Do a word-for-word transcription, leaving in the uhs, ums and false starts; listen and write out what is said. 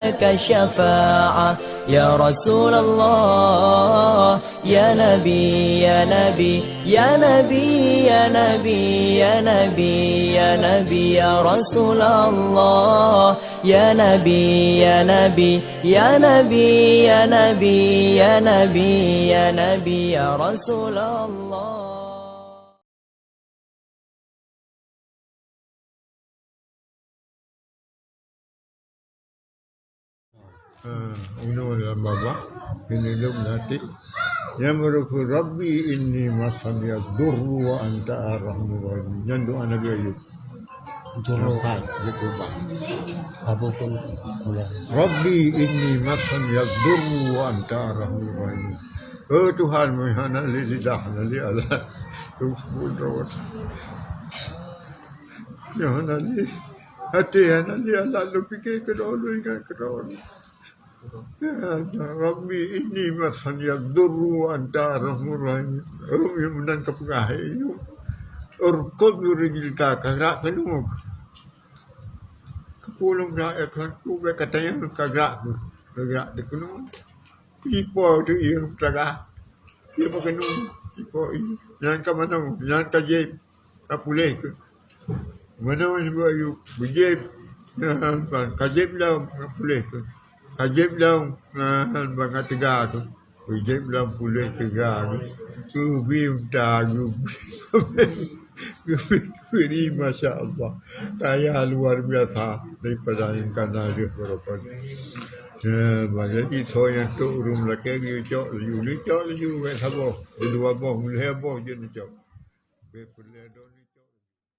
لك الشفاعة يا رسول الله، يا نبي، يا نبي، يا نبي، يا نبي، يا نبي، يا نبي، يا رسول الله، يا نبي، يا نبي، يا نبي، يا نبي، يا نبي، يا نبي، يا رسول الله. Ah, unoe lam babah, keuneuk lôn até. Nyang meureuku, "Rabbi inni massaniya dhurru wa anta arhamur rahimin." Nyan doa Nabi Ayub. Dhurru. Nampak, dia berubah. Apa pun boleh. "Rabbi inni massaniya dhurru wa anta arhamur rahimin." Oh Tuhan, meuhana lé lidah, hana lé alat. Lôn sebut droe. Meuhana lé até, hana lé alat, lôn pike keudroe, lôn ingat keudroe. Ya Rabbi, inni massaniya dhurru wa anta arhamur rahimin. Oh, nyang meunan ka peugah, hai Ayub. Urkud bi rijlika, ka grak keunoe. Keupeue lôn grak, ya Tuhanku, bèk ka tanyong, ka grak keuh. Ka grak dikeunoe. Ipo tu ié peutagah. Ié pakeunoe. Ipo ié. Nyan ka manoe, nyan ka jieb. Ka puléh keuh. Manoe nibak Ayub, geujieb. Nyan ban ka jieb lom, ka puléh keuh. Ka jieb lom, nyan ban ka teuga keuh. Geujieb lom puléh teuga keuh. Geubi unta, geubi, geubi, geubi, masya Allah. Kaya luar biasa daripada nyang ka na lheueh baroe. Ya, bah, jadi soe nyang trok ureueng meulakèe, geucok laju, geucok laju, bèk saboh, dua boh, lhèe boh jeuet neucok. Bèk peureulèe dong.